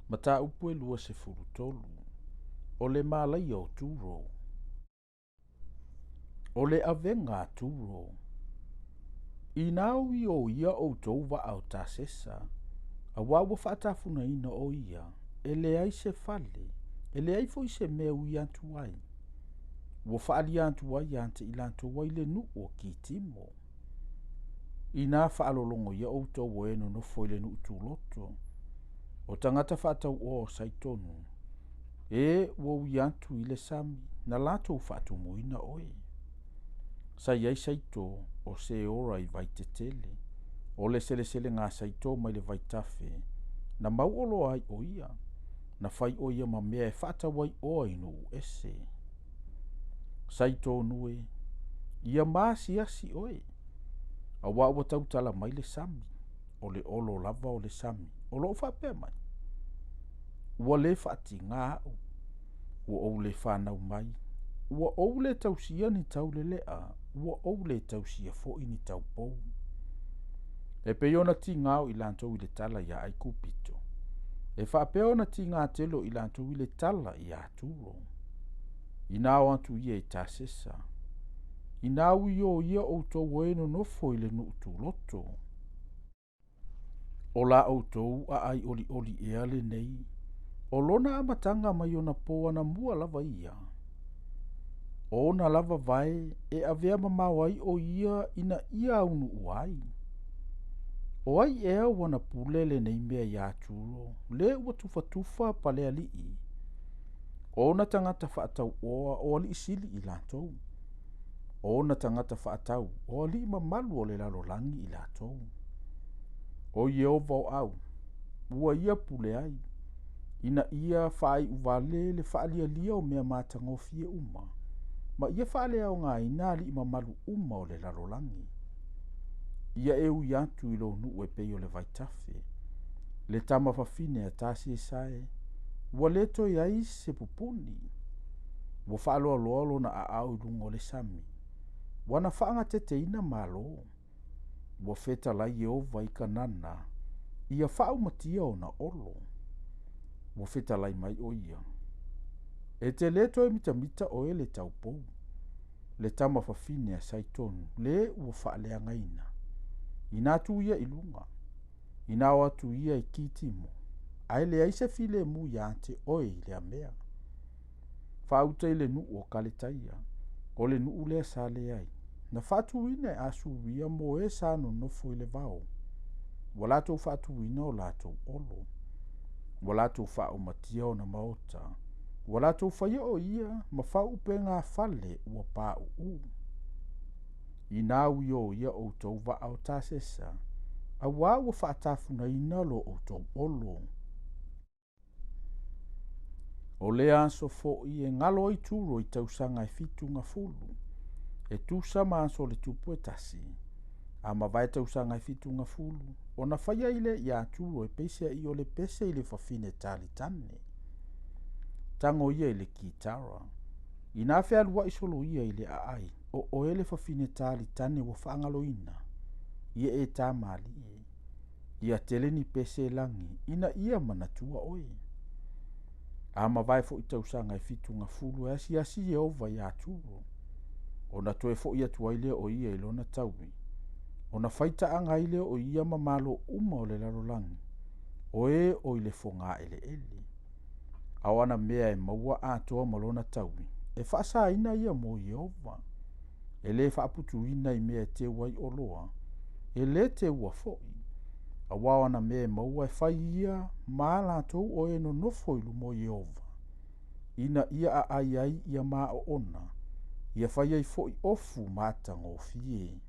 Mataupu e 23. O le malaia o Turo. O le avega a Turo. Inā uioia ʻoutou waʻa o Tasesa, auā ua faatafunaina ʻo ia, e leai se fale, e leai foi se mea e ui atu ai. Ua faaalia atu ai ia te i latou ai le nuu o Kitimo. Inā faalologo ia ʻoutou o e nonofo i le nuu tuloto, o tagata faatauoa o Saitonu, e ua ui atu i le sami, na latou faatumuina oe. Sa i ai Saito o Seora i Vaitetele, o le seleselega a Saito mai le vaitafe, na mauoloa ai o ia, na fai o ia ma mea e faatau ai oa i nuu ese. Saitonu e, ia maasiasi oe, auā ua tautala mai le sami, o le olo lava o le sami, o loo faapea mai. Ua lē faatigā aʻu, ua ou lē fanau mai, ua ou lē tausia ni tauleleʻa, ua ou lē tausia foi ni taupou. E pei ona tigā o i latou i le tala iā Aikupito, e faapea ona tigā tele o i latou i le tala iā Turo. Inā o atu ia i Tasesa, inā uioia ʻoutou o e nonofo i le nuu tuloto. O la ʻoutou aʻai ʻoliʻoli ea lenei, o lona amataga mai ona pō anamua lava ia. O ona lava vae e avea mamao ai ʻo ia ina ia aunuua ai. O ai ea ua na pule lenei mea iā Turo, le ua tufatufa palealii? O ona tagata faatauoa o alii sili i latou. O ona tagata faatau o alii mamalu o le lalolagi i latou. O Ieova o au, ua ia pule ai, ina ia faaiu vale le faalialia o mea matagofie uma, ma ia faaleaogaina alii mamalu uma o le lalolagi. Ia e ui atu i lou nuu e pei o le vaitafe, le tama fafine a Tasesa e, ua le toe ai se pupuni. Ua faaloaloa lona aao i luga o le sami, ua na faagateteina malo. Ua fetalai Ieova i Kanana, ia faaumatia ona olo. Ua fetalai mai o ia. E te lē toe mitamita oe le taupou, le tama fafine a Saitonu, le ua faaleagaina. Inā tu ia i luga, inā o atu ia i Kitimo, ae leai se filemu iā te oe i lea mea. Faauta i le nuu o Kaletaia, o le nuu lea sa leai, na faatuina e Asuria mo e sa nonofo i le vao. Ua latou faatuina o latou olo. Ua latou faaumatia ona maota. Ua latou faia o ia ma faaupega fale ua pauu. Inā uioia ʻoutou waʻa o Tasesa, auā ua faatafunaina lo ʻoutou olo. O lea aso foi e galo ai Turo i tausaga e 70, e tusa ma aso o le tupu e tasi. A mavae tausaga e 70, ona fai ai lea iā Turo e peiseai o le pese i le fafine talitane. Tago ia i le kitara. Inā fealuai solo ia i le aai, o oe le fafine talitane ua faagaloina, ia e tā malie. Ia tele ni pese e lagi, ina ia manatua oe. A mavae foi tausaga e 70 e asiasi Ieova iā Turo, ona toe foi atu ai lea o ia i lona taui, ona faitaaga ai lea o ia ma malo uma o le lalolagi, o e o i le fogaeleele. A o ana mea e maua atoa ma lona taui, e faasaina ia mo Ieova. E lē faaputuina i mea e teu ai oloa, e lē teua foi. Auā o ana mea e maua e fai ia ma latou o e nonofo i luma o Ieova, ina ia aai ai ia maoona, ia fai ai foi ofu matagofie.